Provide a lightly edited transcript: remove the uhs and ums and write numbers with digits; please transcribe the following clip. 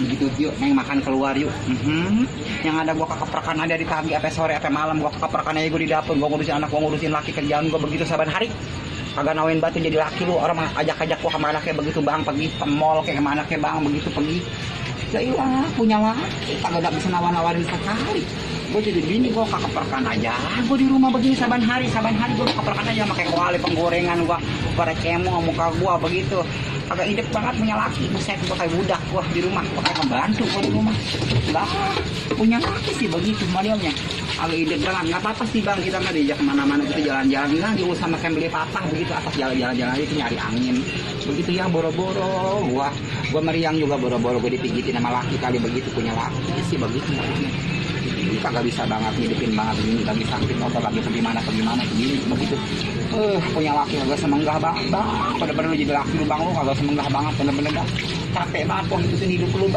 begitu yuk neng makan keluar yuk. Yang ada gua kekeprakan ada di pagi apa sore apa malam gua kekeprakan aja gua di dapur gua ngurusin anak gua ngurusin laki kerjaan gua begitu saban hari. Kagak nawain batu jadi laki lu orang ajak-ajak gua sama anaknya begitu bang pergi ke mall kayak sama anaknya bang begitu pergi. Ya iya punya laki kagak bisa nawarin sekali. Gue jadi bini gue kekeperkan aja gue di rumah begini saban hari gue kekeperkan aja pakai kuali penggorengan gue pada cemo muka gue begitu agak hidup banget punya laki buset gue kayak budak gue di rumah gue kayak ngebantu gue di rumah enggak punya laki sih begitu modelnya agak hidup banget nggak apa-apa sih bang kita mah diajak kemana-mana gitu jalan-jalan bilang juga sama kayak beli patah begitu atas jalan-jalan itu nyari angin begitu yang boro-boro gue meriang juga boro-boro gue dipijitin sama laki kali begitu punya laki sih begitu kagak bisa banget ngidupin banget begini lagi sakit motor lagi pergi mana begini begitu punya laki kagak semenggah banget bener-bener jadi laki lu bang lu kagak semenggah banget bener-bener dah capek banget kok ngikutin hidup lu.